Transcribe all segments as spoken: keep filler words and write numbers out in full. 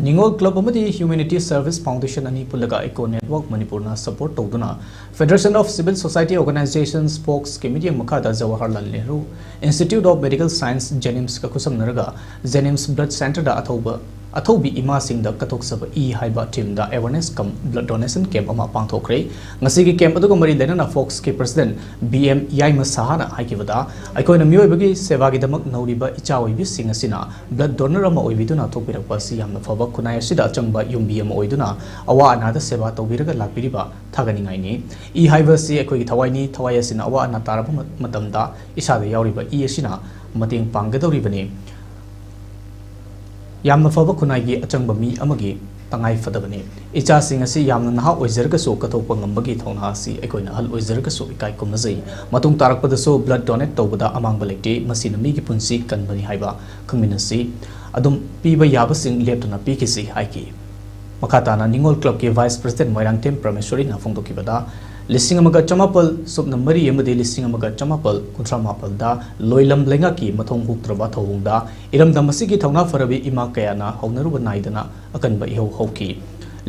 ꯅꯤꯉꯣꯜ ꯀ꯭ꯂꯕ ꯑꯃꯗꯤ humanity service foundation ꯑꯅꯤ ꯄꯨꯜꯂꯒ ꯏꯀꯣ ꯅꯦꯠꯋꯥꯔꯛ ꯃꯅꯤꯄꯨꯔꯅ ꯁꯄꯣꯔꯠ ꯇꯧꯗꯨꯅ Federation of Civil Society Organizations, ꯐꯣꯛꯁꯀꯤ ꯃꯤꯠꯌꯦꯡ ꯃꯈꯥꯗ Jawaharlal Nehru Institute of Medical Science, ꯖꯦꯅꯤꯝꯁꯀ ꯈꯨꯠꯁꯝꯅꯔꯒ ꯖꯦꯅꯤꯝꯁ ꯕ꯭ꯂꯗ ꯁꯦꯟꯇꯔꯗ ꯑꯊꯧꯕ ꯑꯊꯧꯕꯤ ꯏꯃꯥꯁꯤꯡꯗ ꯀꯠꯊꯣꯛꯆꯕ ꯏ ꯍꯥꯏꯕ ꯊꯤꯝꯗ awareness cum blood donation camp ꯑꯃ ꯄꯥꯡꯊꯣꯛꯈ꯭ꯔꯦ꯫ ꯉꯁꯤꯒꯤ ꯀꯦꯝꯞ ꯑꯗꯨꯒ ꯃꯔꯤ ꯂꯩꯅꯅ ꯐꯣꯛꯁꯀꯤ ꯄ꯭ꯔꯁꯤꯗꯦꯟꯠ ꯕꯤ ꯑꯦꯝ ꯌꯥꯏꯃ ꯁꯍꯥꯅ ꯍꯥꯏꯈꯤꯕꯗ, ꯑꯩꯈꯣꯏꯅ ꯃꯤꯑꯣꯏꯕꯒꯤ ꯁꯦꯕꯥꯒꯤꯗꯃꯛ ꯅꯧꯔꯤꯕ ꯏꯆꯥ ꯑꯣꯏꯕꯤꯁꯤꯡ ꯑꯁꯤꯅ ꯕ꯭ꯂꯗ ꯗꯣꯅꯔ ꯑꯃ ꯑꯣꯏꯕꯤꯗꯨꯅ ꯊꯣꯛꯄꯤꯔꯛꯄ ꯑꯁꯤ ꯌꯥꯝꯅ ꯐꯕ ꯈꯨꯟꯅꯥꯏ ꯑꯁꯤꯗ ꯑꯆꯪꯕ ꯌꯨꯝꯕꯤ ꯑꯃ ꯑꯣꯏꯗꯨꯅ ꯑꯋꯥ ꯑꯅꯥꯗ ꯁꯦꯕꯥ ꯇꯧꯕꯤꯔꯒ ꯂꯥꯛꯄꯤꯔꯤꯕ ꯊꯥꯒꯠꯅꯤꯡꯉꯥꯏꯅꯤ꯫ ꯏ ꯍꯥꯏꯕ ꯑꯁꯤ ꯑꯩꯈꯣꯏꯒꯤ ꯊꯋꯥꯏꯅꯤ꯫ ꯊꯋꯥꯏ ꯑꯁꯤꯅ ꯑꯋꯥ ꯑꯅꯥ ꯇꯥꯔꯕ ꯃ-, ꯃꯇꯝꯗ ꯏꯁꯥꯗ ꯌꯥꯎꯔꯤꯕ ꯏ ꯑꯁꯤꯅ ꯃꯇꯦꯡ ꯄꯥꯡꯒꯗꯧꯔꯤꯕꯅꯤ꯫ ꯌꯥꯝꯅ ꯐꯕ ꯈꯨꯟꯅꯥꯏꯒꯤ ꯑꯆꯪꯕ ꯃꯤ ꯑꯃꯒꯤ ꯇꯉꯥꯏ ꯐꯗꯕꯅꯤ꯫ ꯏꯆꯥꯁꯤꯡ ꯑꯁꯤ ꯌꯥꯝꯅ ꯅꯍꯥ ꯑꯣꯏꯖꯔꯒꯁꯨ ꯀꯠꯊꯣꯛꯄ ꯉꯝꯕꯒꯤ ꯊꯧꯅꯥ ꯑꯁꯤ ꯑꯩꯈꯣꯏꯅ ꯑꯍꯜ ꯑꯣꯏꯖꯔꯒꯁꯨ ꯏꯀꯥꯏ ꯈꯨꯝꯅꯖꯩ꯫ ꯃꯇꯨꯡ ꯇꯥꯔꯛꯄꯗꯁꯨ ꯕ꯭ꯂꯗ ꯗꯣꯅꯦꯠ ꯇꯧꯕꯗ ꯑꯃꯥꯡꯕ ꯂꯩꯇꯦ꯫ ꯃꯁꯤꯅ ꯃꯤꯒꯤ ꯄꯨꯟꯁꯤ ꯀꯟꯕꯅꯤ ꯍꯥꯏꯕ ꯈꯪꯃꯤꯟꯅꯁꯤ꯫ ꯑꯗꯨꯝ ꯄꯤꯕ ꯌꯥꯕꯁꯤꯡ ꯂꯦꯞꯇꯅ ꯄꯤꯈꯤꯁꯤ ꯍꯥꯏꯈꯤ꯫ ꯃꯈꯥ ꯇꯥꯅ ꯅꯤꯉꯣꯜ ꯀ꯭ꯂꯕꯀꯤ ꯚꯥꯏꯁ ꯄ꯭ꯔꯁꯤꯗꯦꯟꯠ ꯃꯣꯏꯔꯥꯡꯊꯦꯝ ꯄ꯭ꯔꯃꯦꯁꯣꯔꯤꯅ ꯐꯣꯡꯗꯣꯛꯈꯤꯕꯗ, ꯂꯤꯁꯤꯡ ꯑꯃꯒ ꯆꯃꯥꯄꯜ ꯁꯨꯞꯅ ꯃꯔꯤ ꯑꯃꯗꯤ ꯂꯤꯁꯤꯡ ꯑꯃꯒ ꯆꯃꯥꯄꯜ ꯀꯨꯟꯊ꯭ꯔꯥ ꯃꯥꯄꯜꯗ ꯂꯣꯏꯂꯝ ꯂꯩꯉꯥꯛꯀꯤ ꯃꯊꯣꯡ ꯍꯨꯛꯇ꯭ꯔꯕ ꯊꯧꯑꯣꯡꯗ ꯏꯔꯝꯗꯝ ꯑꯁꯤꯒꯤ ꯊꯧꯅꯥ ꯐꯔꯕꯤ ꯏꯃꯥ ꯀꯌꯥꯅ ꯍꯧꯅꯔꯨꯕ ꯅꯥꯏꯗꯅ ꯑꯀꯟꯕ ꯏꯍꯧ ꯍꯧꯈꯤ꯫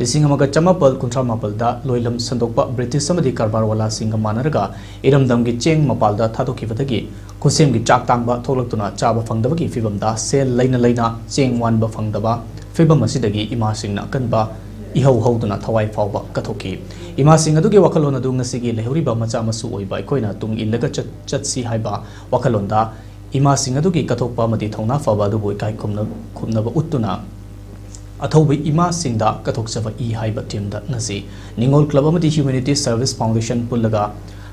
ꯂꯤꯁꯤꯡ ꯑꯃꯒ ꯆꯃꯥꯄꯜ ꯀꯨꯟꯊ꯭ꯔꯥ ꯃꯥꯄꯜꯗ ꯂꯣꯏꯂꯝ ꯁꯟꯗꯣꯛꯄ ꯕ꯭ꯔꯤꯇꯤꯁ ꯑꯃꯗꯤ ꯀꯔꯕꯥꯔ ꯋꯥꯂꯥꯁꯤꯡꯒ ꯃꯥꯟꯅꯔꯒ ꯏꯔꯝꯗꯝꯒꯤ ꯆꯦꯡ ꯃꯄꯥꯜꯗ ꯊꯥꯗꯣꯛꯈꯤꯕꯗꯒꯤ ꯈꯨꯠꯁꯦꯝꯒꯤ ꯆꯥꯛ ꯇꯥꯡꯕ ꯊꯣꯛꯂꯛꯇꯨꯅ ꯆꯥꯕ ꯐꯪꯗꯕꯒꯤ ꯐꯤꯚꯝꯗ ꯁꯦꯜ ꯂꯩꯅ ꯂꯩꯅ ꯆꯦꯡ ꯋꯥꯟꯕ ꯐꯪꯗꯕ ꯐꯤꯚꯝ ꯑꯁꯤꯗꯒꯤ ꯏꯃꯥꯁꯤꯡꯅ ꯑꯀꯟꯕ ꯏꯍꯧ ꯍꯧꯗꯨꯅ ꯊꯋꯥꯏ ꯐꯥꯎꯕ ꯀꯠꯊꯣꯛꯈꯤ꯫ ꯏꯃꯥꯁꯤꯡ ꯑꯗꯨꯒꯤ ꯋꯥꯈꯜꯂꯣꯟ ꯑꯗꯨ ꯉꯁꯤꯒꯤ ꯂꯩꯍꯧꯔꯤꯕ ꯃꯆꯥ ꯃꯁꯨ ꯑꯣꯏꯕ ꯑꯩꯈꯣꯏꯅ ꯇꯨꯡ ꯏꯜꯂꯒ ꯆꯠ-, ꯆꯠꯁꯤ ꯍꯥꯏꯕ ꯋꯥꯈꯜꯂꯣꯟꯗ ꯏꯃꯥꯁꯤꯡ ꯑꯗꯨꯒꯤ ꯀꯠꯊꯣꯛꯄ ꯑꯃꯗꯤ ꯊꯧꯅꯥ ꯐꯕ ꯑꯗꯨꯕꯨ ꯏꯀꯥꯏ ꯈꯨꯝꯅ-, ꯈꯨꯝꯅꯕ ꯎꯠꯇꯨꯅ ꯑꯊꯧꯕ ꯏꯃꯥꯁꯤꯡꯗ ꯀꯠꯊꯣꯛꯆꯕ ꯏ ꯍꯥꯏꯕ ꯊꯤꯝꯗ ꯉꯁꯤ ꯅꯤꯉꯣꯜ ꯀ꯭ꯂꯕ ꯑꯃꯗꯤ ꯍ꯭ꯌꯨꯃꯦꯅꯤꯇꯤ ꯁꯔꯚꯤꯁ ꯐꯥꯎꯟꯗꯦꯁꯟ ꯄꯨꯜꯂꯒ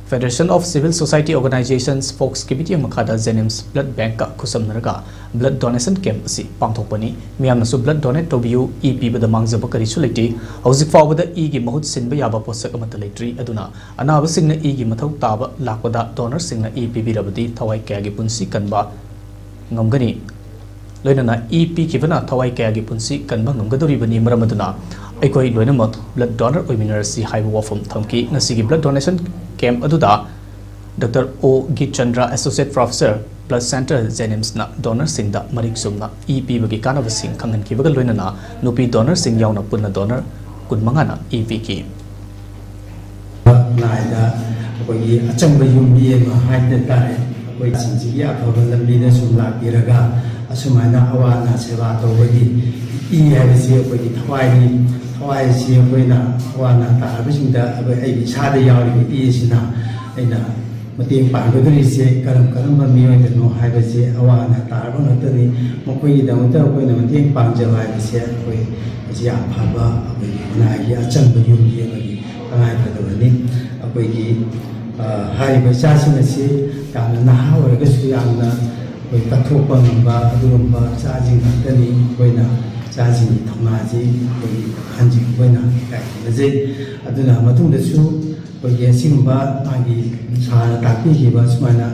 Federation of Civil Society Organizations, ꯐꯣꯛꯁꯀꯤ ꯃꯤꯠꯌꯦꯡ ꯃꯈꯥꯗ ꯖꯦꯅꯤꯝꯁ ꯕ꯭ꯂꯗ ꯕꯦꯡꯛꯀ ꯈꯨꯠꯁꯝꯅꯔꯒ ꯕ꯭ꯂꯗ ꯗꯣꯅꯦꯁꯟ ꯀꯦꯝꯞ ꯑꯁꯤ ꯄꯥꯡꯊꯣꯛꯄꯅꯤ꯫ ꯃꯤꯌꯥꯝꯅꯁꯨ ꯕ꯭ꯂꯗ ꯗꯣꯅꯦꯠ ꯇꯧꯕꯤꯌꯨ, ꯏ ꯄꯤꯕꯗ ꯃꯥꯡꯖꯕ ꯀꯔꯤꯁꯨ ꯂꯩꯇꯦ꯫ ꯍꯧꯖꯤꯛ ꯐꯥꯎꯕꯗ ꯏꯒꯤ ꯃꯍꯨꯠ ꯁꯤꯟꯕ ꯌꯥꯕ ꯄꯣꯠꯁꯛ ꯑꯃꯠꯇ ꯂꯩꯇ꯭ꯔꯤ꯫ ꯑꯗꯨꯅ ꯑꯅꯥꯕꯁꯤꯡꯅ ꯏꯒꯤ ꯃꯊꯧ ꯇꯥꯕ ꯂꯥꯛꯄꯗ ꯗꯣꯅꯔꯁꯤꯡꯅ ꯏ ꯄꯤꯕꯤꯔꯕꯗꯤ ꯊꯋꯥꯏ ꯀꯌꯥꯒꯤ ꯄꯨꯟꯁꯤ ꯀꯟꯕ ꯉꯝꯒꯅꯤ꯫ ꯂꯣꯏꯅꯅ ꯏ ꯄꯤꯈꯤꯕꯅ ꯊꯋꯥꯏ ꯀꯌꯥꯒꯤ ꯄꯨꯟꯁꯤ ꯀꯟꯕ ꯉꯝꯒꯗꯧꯔꯤꯕꯅꯤ꯫ ꯃꯔꯝ ꯑꯗꯨꯅ ꯑꯩꯈꯣꯏ ꯂꯣꯏꯅꯃꯛ ꯕ꯭ꯂꯗ ꯗꯣꯅꯔ ꯑꯣꯏꯃꯤꯟꯅꯔꯁꯤ ꯍꯥꯏꯕ ꯋꯥꯐꯝ ꯊꯝꯈꯤ꯫ ꯉꯁꯤꯒꯤ ꯕ꯭ꯂꯗ ꯗꯣꯅꯦꯁꯟ ꯀꯦꯝꯞ ꯑꯗꯨꯗ ꯗꯣꯛꯇꯔ ꯑꯣ ꯒꯤꯠꯆꯟꯗ꯭ꯔ, ꯑꯦꯁꯣꯁꯤꯌꯦꯠ ꯄ꯭ꯔꯣꯐꯦꯁꯔ, Blood Center Jennimsꯅ donorꯁꯤꯡꯗ ꯃꯔꯤꯛ ꯆꯨꯝꯅ ꯏ ꯄꯤꯕꯒꯤ ꯀꯥꯟꯅꯕꯁꯤꯡ ꯈꯪꯍꯟꯈꯤꯕꯒ ꯂꯣꯏꯅꯅ ꯅꯨꯄꯤ donorꯁꯤꯡ ꯌꯥꯎꯅ ꯄꯨꯟꯅ donor ꯀꯨꯟꯃꯉꯥꯅ ꯏ ꯄꯤꯈꯤ꯫ ꯈꯨꯟꯅꯥꯏꯗ ꯑꯩꯈꯣꯏꯒꯤ ꯑꯆꯝꯕ ꯌꯨꯝꯕꯤ ꯑꯃ ꯍꯥꯏꯕ ꯇꯥꯔꯦ, ꯑꯩꯈꯣꯏ ꯁꯤꯡꯁꯤꯒꯤ ꯑꯐꯕ ꯂꯝꯕꯤꯗ ꯁꯨꯝ ꯂꯥꯛꯄꯤꯔꯒ ꯑꯁꯨꯃꯥꯏꯅ ꯑꯋꯥ ꯑꯅꯥ ꯁꯦꯕꯥ ꯇꯧꯕꯒꯤ ꯏ ꯍꯥꯏꯕꯁꯤ ꯑꯩꯈꯣꯏꯒꯤ ꯊꯋꯥꯏꯅꯤ꯫ ꯊꯋꯥꯏꯁꯤ ꯑꯩꯈꯣꯏꯅ ꯑꯋꯥ ꯑꯅꯥ ꯇꯥꯔꯕꯁꯤꯡꯗ ꯑꯩꯈꯣꯏ, ꯑꯩꯒꯤ ꯏꯁꯥꯗ ꯌꯥꯎꯔꯤꯕ ꯏ ꯑꯁꯤꯅ ꯑꯩꯅ ꯃꯇꯦꯡ ꯄꯥꯡꯒꯗꯧꯔꯤꯁꯦ ꯀꯔꯝ ꯀꯔꯝꯕ ꯃꯤꯑꯣꯏꯗꯅꯣ ꯍꯥꯏꯕꯁꯦ ꯑꯋꯥ ꯑꯅꯥ ꯇꯥꯔꯕ ꯉꯥꯛꯇꯅꯤ꯫ ꯃꯈꯣꯏꯒꯤꯗꯃꯛꯇ ꯑꯩꯈꯣꯏꯅ ꯃꯇꯦꯡ ꯄꯥꯡꯖꯕ ꯍꯥꯏꯕꯁꯦ ꯑꯩꯈꯣꯏ ꯃꯁꯤ ꯌꯥꯝ ꯐꯕ ꯑꯩꯈꯣꯏꯒꯤ ꯈꯨꯟꯅꯥꯏꯒꯤ ꯑꯆꯝꯕ ꯌꯨꯝꯕꯤ ꯑꯃꯒꯤ ꯇꯉꯥꯏ ꯐꯗꯕꯅꯤ꯫ ꯑꯩꯈꯣꯏꯒꯤ, ꯑ, ꯍꯥꯏꯔꯤꯕ ꯏꯆꯥꯁꯤꯡ ꯑꯁꯤ ꯌꯥꯝꯅ ꯅꯍꯥ ꯑꯣꯏꯔꯒꯁꯨ ꯌꯥꯝꯅ ꯑꯩꯈꯣꯏ ꯀꯠꯊꯣꯛꯄ ꯉꯝꯕ ꯑꯗꯨꯒꯨꯝꯕ ꯏꯆꯥꯁꯤꯡ ꯉꯥꯛꯇꯅꯤ꯫ ꯑꯩꯈꯣꯏꯅ ꯏꯆꯥꯁꯤꯡꯒꯤ ꯊꯧꯅꯥꯁꯤ ꯑꯩꯈꯣꯏꯒꯤ ꯑꯍꯟꯁꯤꯡ ꯑꯩꯈꯣꯏꯅ ꯀꯥꯏ ꯈꯨꯝꯅꯖꯩ꯫ ꯑꯗꯨꯅ ꯃꯇꯨꯡꯗꯁꯨ ꯑꯩꯈꯣꯏꯒꯤ ꯑꯁꯤꯒꯨꯝꯕ ꯃꯥꯒꯤ ꯁꯥꯔꯅ ꯇꯥꯛꯄꯤꯈꯤꯕ ꯁꯨꯃꯥꯏꯅ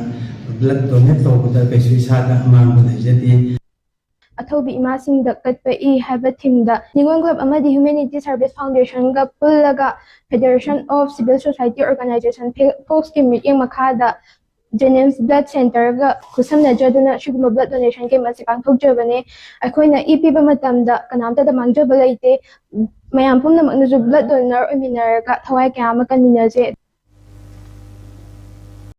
blood donate ꯇꯧꯕꯗ ꯀꯩꯁꯨ ꯏꯁꯥꯗ ꯑꯃꯥꯡꯕ ꯂꯩꯖꯗꯦ꯫ ꯑꯊꯧꯕꯤ ꯏꯃꯥꯁꯤꯡꯗ ꯀꯠꯄ ꯏ ꯍꯥꯏꯕ themeꯗ ꯅꯤꯉꯣꯜ ꯀ꯭ꯂꯕ ꯑꯃꯗꯤ Humanity Service Foundationꯒ ꯄꯨꯜꯂꯒ Federation of Civil Society Organization, FOCSꯀꯤ ꯃꯤꯠꯌꯦꯡ ꯃꯈꯥꯗ Jennimsꯒ Blood Centerꯒ ꯈꯨꯠꯁꯝꯅꯖꯗꯨꯅ ꯁꯤꯒꯨꯝꯕ blood donation camp ꯑꯁꯤ ꯄꯥꯡꯊꯣꯛꯆꯕꯅꯦ꯫ ꯑꯩꯈꯣꯏꯅ ꯏ ꯄꯤꯕ ꯃꯇꯝꯗ ꯀꯅꯥꯝꯇꯗ ꯃꯥꯡꯖꯕ ꯂꯩꯇꯦ꯫ ꯃꯌꯥꯝ ꯄꯨꯝꯅꯃꯛꯅꯁꯨ blood donor ꯑꯣꯏꯃꯤꯟꯅꯔꯒ ꯊꯋꯥꯏ ꯀꯌꯥ ꯑꯃ ꯀꯟꯃꯤꯟꯅꯁꯦ꯫